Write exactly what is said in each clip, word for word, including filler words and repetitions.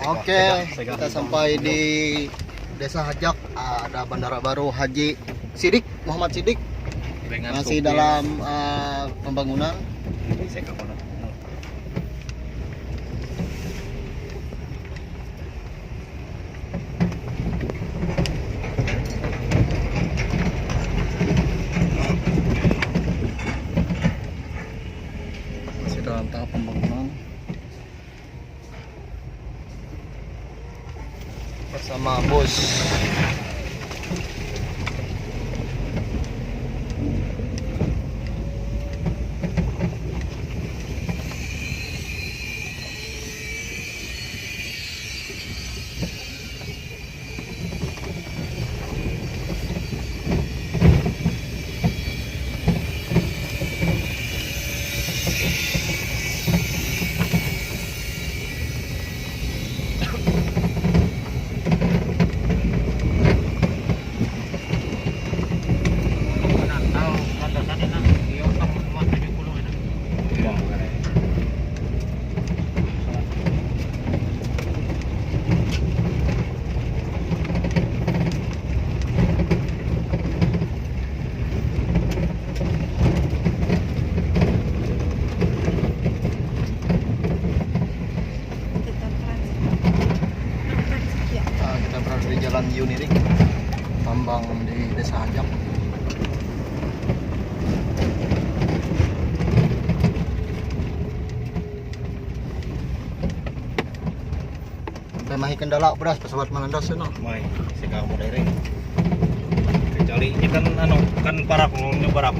Oke, kita sampai di Desa Hajak, ah, ada bandara baru Haji Sidik, Muhammad Sidik. Dengan masih supir dalam, ah, pembangunan. Ini saya ke mana? Masih dalam tahap pembangunan. Bersama bos. Ah, kita berada di Jalan Yunirik, tambang di Desa Hajak. Sampai mahi kendala beras pesawat manandas, no. Mai, sing kamu dering. Kecuali ini kan, anu, kan parak, ngomongnya parak.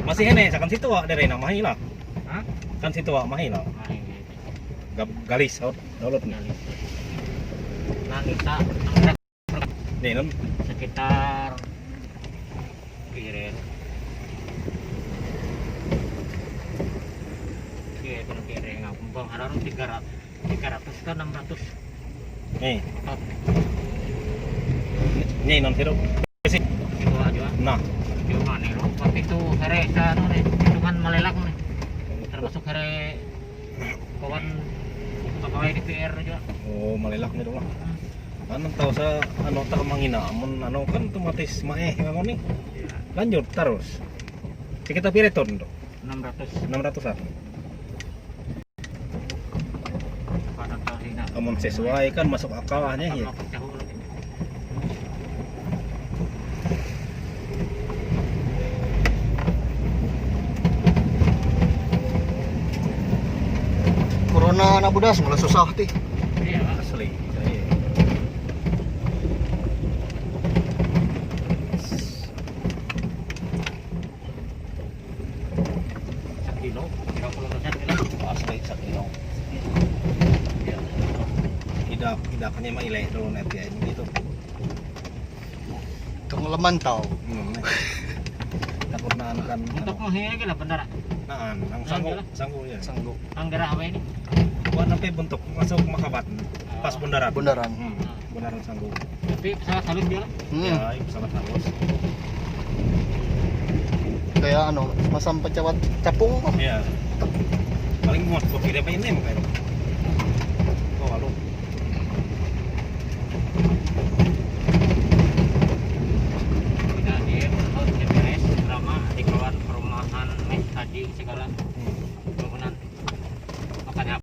Masih ini, sakan situ, Wak, dari nama mahi lah. Hah? Kan situ, Wak, mahi lah. Mahi. Gab-, galis, out, download nih. Galis. Nah, kita Nih, non. Sekitar kiring. Kiring, kiring. Nah, kumpang ada orang tiga ratus, tiga ratus ke enam ratus. Nih. Empat. Nih, non situ. Sih. Itu aja. Nah. Cuma nih, lo, tapi itu hari sa-, anu nih, hitungan malelak nih. Termasuk hari kawan pegawai D P R juga. Oh, malelak nih, dong. Hmm. Anu, tahu sa, anu, tak mangina, amun anu kan otomatis maeh, anu nih. Iya. Lanjut terus. Sekitar pira ton tuh? Enam ratus. Enam ratusan. Pada kali nak. Amun sesuai kan masuk akal aja, ya. Akan masuk jauh lagi. Corona anak budas malah susah ti. Iya, Pak. Asli. Iya. Sakilo, tiga puluh persen kilo. Asli sakilo. Iya. Tidak, tidak hanya maile dulu nanti ya, ini gitu. Tunggu leman tau. Hmm. Takut naan kan. Untuk anu. Menghilang gila bener. Naan, nang sanggup, sanggup ya. Sanggup. Nang daerah apa ini? Buat sampai bentuk masuk Makabat. Pas bundaran. Bundaran. Hmm. Nah. Bundaran sanggup. Tapi pesawat halus dia lah. Hmm. Ya, ini pesawat halus. Kayak anu, semacam pesawat capung kah? Iya. Paling muat kopi dia apa ini makanya. Oh, lalu. Nah, dia menurut G P S drama di kawan perumahan Mes tadi segala. Hmm. Bangunan. Makanya